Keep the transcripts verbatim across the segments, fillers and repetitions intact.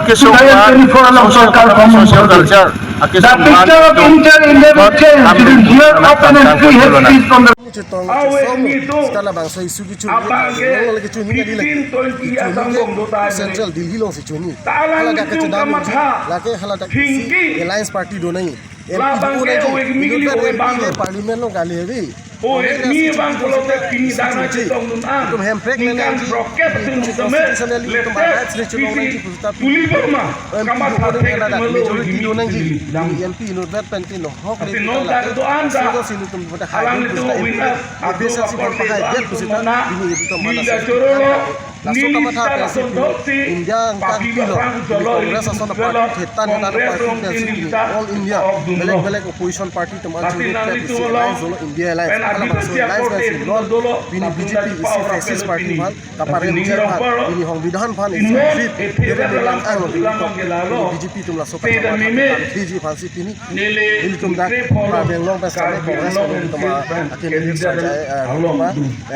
Akesung two thousand twenty-four along social, sorkar form social culture, akesung the picture of inter-India will change. You will hear open and free hate speech from the Chetong, awe chetong, ni do. Skala bangso isu kecho, abang ke, lagi kecho ni kali lagi. Fifteen twenty kecho ni asam ke bong do ta Central ni. Delhi alongsi kecho ni. Talang hala dak kecho dam kamatha. Lake hala dak thinking. Alliance party do nai. Labang M P do ke nai. Owe migli owe bang. Parliament along kali heavy. Owe ni bang pulote pini dana chetong dun an. Itum hemprek ningkan nai. Broket dun tame. Constitutionally itum rights le chetong nai. Tulipo ma. M P kamatha do nai, thek dak melo majority do nai. Dam. M P inutvet pen tin lo. Hok le. Ati non dak do anda. Silo silo tum pada alang hai itu tu wina. Ado bisa si apor pahai dia tu sita. Ini itu tu mana. Bila chorolo. Laso kamatha minister pensi ason pini dopsi India angkang pilo, pilo, Congress ason apart, hetan hetan party pensi pini, all India, belek belek opposition party teman chulu pensi alliance dolo, India alliance, hala bangso alliance pensi non pini B J P isi fascist party aphan kapareng ji aphan, pini songbidhan aphan isi fit, isi lang ang pini B J P atum laso kamatha P D G aphansi pini, ilitum dak Karbi Anglong pensi Congress atum akin ilitum,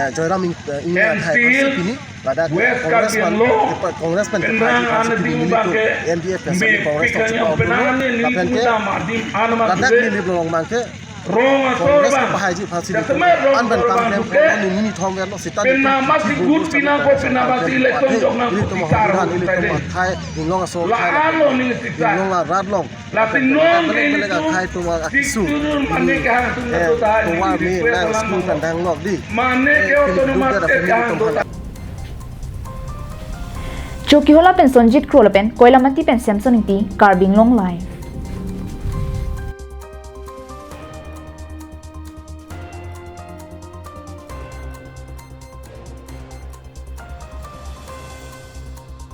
eh, Joyram Ing-, eh, Ingti athai pensi pini Ladak West Congress Karbi pen, Anglong, Congress pen penang kepaji an pasi ding pini bang ke, N D F pen me sami Congress pika tong nyam chepau penang dulu, ne ning lapen ke muda madim an ma ladak tude. Nilip long bang ke rong asor Congress bang. Kepahaiji pasi ding. Jasemet rong an pen asor kam bang klem tude. An nini thom verlo sita penang nini masi thom gut verlo pinang ko sita pinang masi klem election klem jok nang nini thom putih karo han nini thom tadi. Khai inglong asor la khai alo nini sita. Inglong la rat long. Lapen non ke ini tu, akhai tumang akisu. Sik turun mane ke hang tum eh, tu tahan tumang ini me request nang alam school bang. Kandang lok di. Mane ke eh, otonomas state ke hang tu tahan. Chokihola pen Sonjit Kro lapen Koilamati pen Samson Ingti, Karbi Anglong Live.